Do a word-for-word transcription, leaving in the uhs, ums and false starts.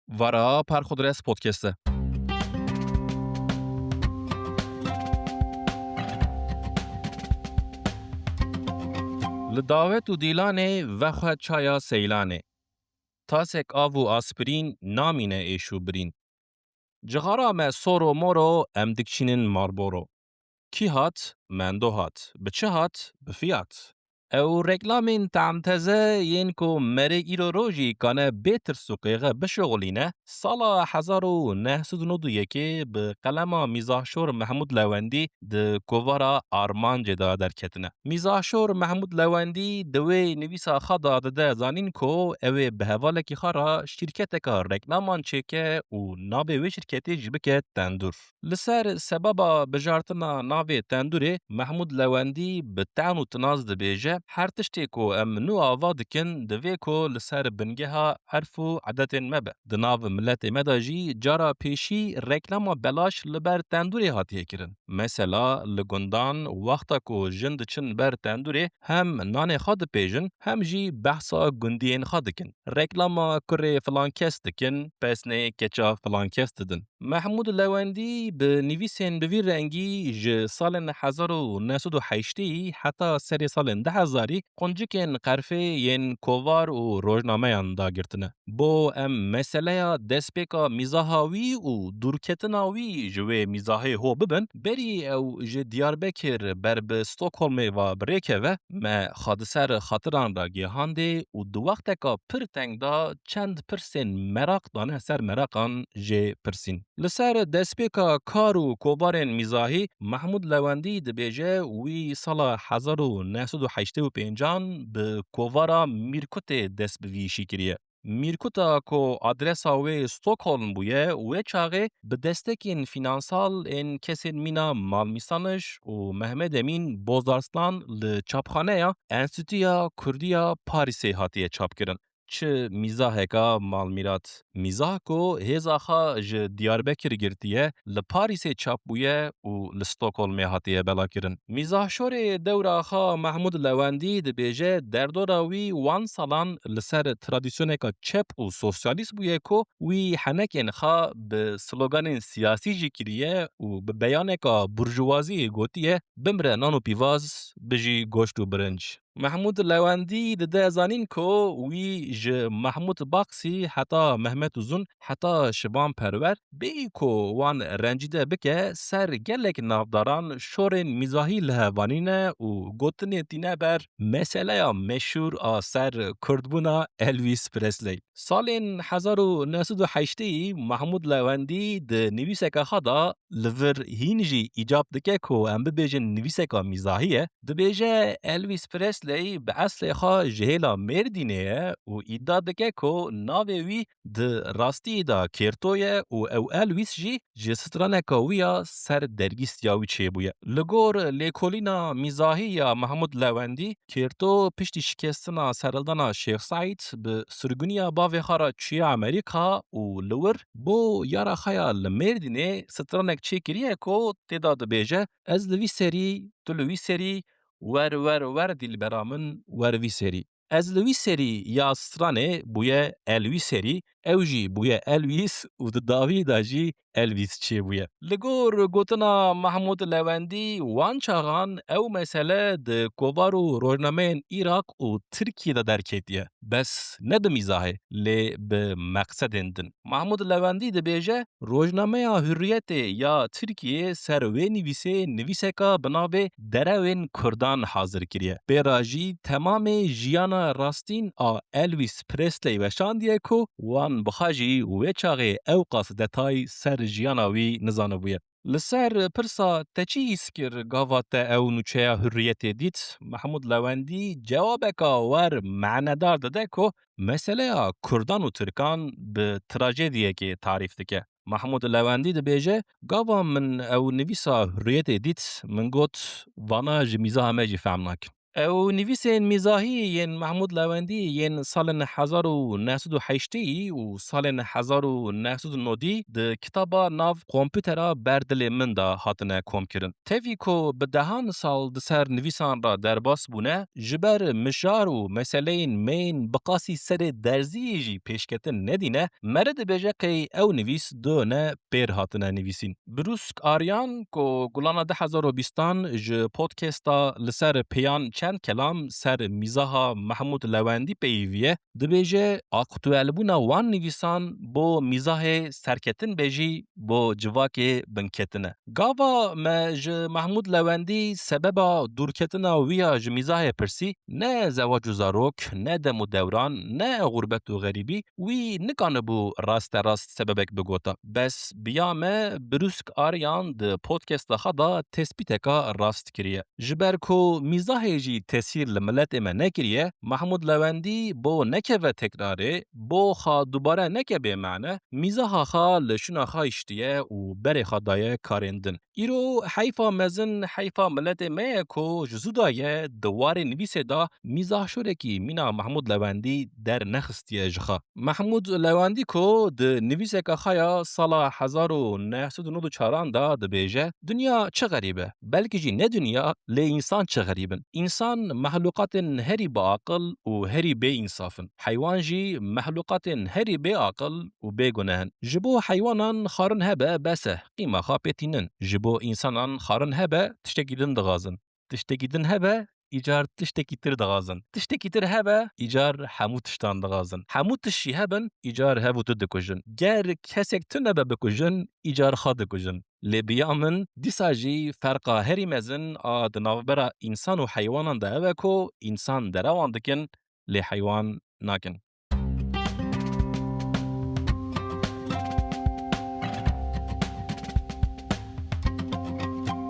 Vara Perxudres Podcast e. Li dawet û dîlanê vexwe çaya seylanê. Tasek av û aspirîn namîne êş û birîn. Cixara me sor û mor o, em dikişînin Marlboro. Kî hat? Mendo hat. Bi çi hat? Bi fiyat. Ew reklamên tamteze yên ku merê îro rojî kane bê tirs û qêxe bişuxulîne, sala hezar û neh sed û nod û yekê bi qelema mîzahşor Mehmûd Lewendî di kovara Armancê de derketine. Mîzahşor Mehmûd Lewendî di wê nivîsa xwe de dide zanîn ku ew ê bi hevalekî xwe re şîrketeka reklaman çêke û navê wê şîrketê jî bike Tendûr. Li ser sebeba bijartina navê Tendûrê, Mehmûd Lewendî bi ten û tinaz dibêje, her tiştê ku em nû ava dikin, divê ku li ser bingeha erf û edetên me be. Di nav miletê me de jî cara pêşî reklama belaş li ber tendûrê hatiye kirin. Mesela li gundan wexta ku jin diçin ber tendûrê hem nanê xwe dipêjin hem jî behsa gundiyên xwe dikin. Reklama kurê filan kes dikin, pesnê keça filan kes didin. Mehmûd Lewendî bi nivîsên bi vî rengî ji salên hezar û neh sed û heştê heta serê salên du hezarî quncikên qerfê yên kovar û rojnameyan dagirtine. Bo em meseleya destpêka mîzaha wî û dûrketina wî ji wê mîzahê ho bibin, berî ew ji Diyarbekir ber bi Stockholmê ve bi rê keve, me xwe di ser xatiran re gihandê û di wexteka pir teng de çend pirsên meraq dane ser meraqan jê pirsîn. Li ser destpêka kar û kovarên mîzahî, Mehmûd Lewendî dibêje, wî sala hezar û neh sed û heştê û pêncan bi kovara Mîrkutê dest bi vî îşî kiriye. Mîrkuta ku adresa wê Stockholm bûye, wê çaxê bi destekên fînansal ên kesên mîna Malmîsanij û Mehmed Emîn Bozarslan li çapxaneya Enstîtuya Kurdî ya Parîsê hatiye çapkirin. Çi mîzaheka malmîrat. Mîzah ku hêza xwe ji Diyarbekir girtiye, li Parîsê çap bûye û li Stockholmê hatiye belakirin. Mîzahşorê dewra xwe Mehmûd Lewendî dibêje, derdora wî wan salan li ser tradisyoneka çep û sosyalîst bûye ku wî henekên xwe bi sloganên siyasî jî kiriye û bi beyaneka burjuvaziyê gotiye, bimre nan û pîvaz, bijî goşt û birinc. Mehmûd Lewendî dide zanîn ku wî ji Mehmûd Baksî heta Mehmet Uzun heta Şivan Perwer bêyî ku wan rencîde bike, ser gelek navdaran şorên mîzahî li hev anîne û gotinê tîne ber meseleya meşhûr a ser kurdbûna Elvis Presley. Salên hezar û neh sed û heştê Mehmûd Lewendî di nivîseka xwe de li vir hîn jî îcab dike ku em bibêjin nivîseka mîzahî ye. Dibêje Elvis Presley bi eslê xwe ji hêla Mêrdînê ye û îdia dike ku navê wî di rastiyê de Kêrto ye û ew Elvis jî ji straneka wî ya ser dergîstiya wî çêbûye. Li gor lêkolîna mîzahî ya Mehmûd Lewendî, Kêrto piştî şikestina serhildana Şêx Seîd bi sirgûniya bavê xwe re çûye Amerîka û li wir bo yara xwe ya li Mêrdînê stranek çêkiriye ku tê de dibêje, Ez li vî serî, tu li wî serî, wer, wer, wer dîlbera min, wer vî serî. Ez li wî serî ya stranê bûye Elwîserî, ew jî bûye Elwîs û di dawî de jî Elvis çêbûye. Li gor gotina Mehmûd Lewendî, wan çaxan ew mesele di kovar û rojnameyên Iraq û Tirkiyê de derketiye. Bes ne bi mîzahê, lê bi meqsedên din. Mehmûd Lewendî dibêje, Rojnameya Hurriyetê ya Tirkiyê ser wê nivîsê nivîseka bi navê Derewên Kurdan hazir kiriye. Pê re jî temamê jiyana rastîn a Elvis Presley weşandiye ku wan bi xwe jî wê çaxê ewqas detay ser jiyana wî nizanibûye. Li ser pirsa te çi hîs kir gava te ew nûçeya Hurriyetê dît, Mehmûd Lewendî cewabeka wer manedar dide ku meseleya Kurdan û Tirkan bi trajediyekê tarîf dike. Mehmûd Lewendî dibêje, Gava min ew nivîsa Hurriyetê dît, min got, vana ji mîzaha me jî fehm nakin. Ew nivîsên mîzahî yên Mehmûd Lewendî yên salên hezar û neh sed û heştê û salên hezar û neh sed û nodî di kitaba nav komputera ber dilê min de hatine komkirin. Tevî ku bi dehan sal di ser nivîsan re derbas bûne, ji ber mijar û meseleyên meyên bi qasî serê derziyê jî pêşketin nedîne, mere dibêje qey ew nivîs done pêr hatine nivîsîn. Brûsk Aryan ku Gulana du hezar û bîstan ji podcasta Li Ser Pêyan Çend Kelam ser mîzaha Mehmûd Lewendî peyiviye, dibêje, aktuelbûna wan nivîsan bo mîzahê serketin be jî bo civakê binketin e. Gava me ji Mehmûd Lewendî sebeba dûrketina wî ya ji mîzahê pirsî, ne zewac û zarok, ne dem û dewran, ne xurbet û xerîbî, wî nikanibû rasterast sebebek bigota. Bes bi ya me Brûsk Aryan di podcasta xwe de tespîteka rast kiriye. Ji ber ku mîzahê jî tesîr li miletê me nekiriye, Mehmûd Lewendî bo nekeve tekrarê, bo xwe dubare neke bê mane, mîzaha xwe li şûna xwe hiştiye û berê xwe daye karên din. Îro heyfa mezin, heyfa miletê me ye ku ji zû de ye di warê nivîsê de mîzahşorekî mîna Mehmûd Lewendî dernexistiye ji xwe. Mehmûd Lewendî ku di nivîseke xwe ya sala hezar û neh sed û nod û çaran de dibêje, dinya çi xerîb e, belkî jî ne dinya, lê însan çi xerîb in. Însan mehlûqatên herî biaqil û herî bêînsaf in. Heywan jî mehlûqatên herî bêaqil û bêguneh in. Ji bo heywanan xwarin hebe bes e, qîma xwe pê tînin. Ji bo însanan xwarin hebe tiştekî din dixwazin. Tiştekî din hebe, îcar tiştekî tir dixwazin. Tiştekî tir hebe, îcar hemû tiştan dixwazin. Hemû tişt jî hebin, îcar hev û tu dikujin. Ger kesek tune be bikujin, îcar xwe dikujin. Lê bi ya min dîsa jî ferqa herî mezin a di navbera însan û heywanan de ew e ku însan derewan dikin, lê heywan nakin.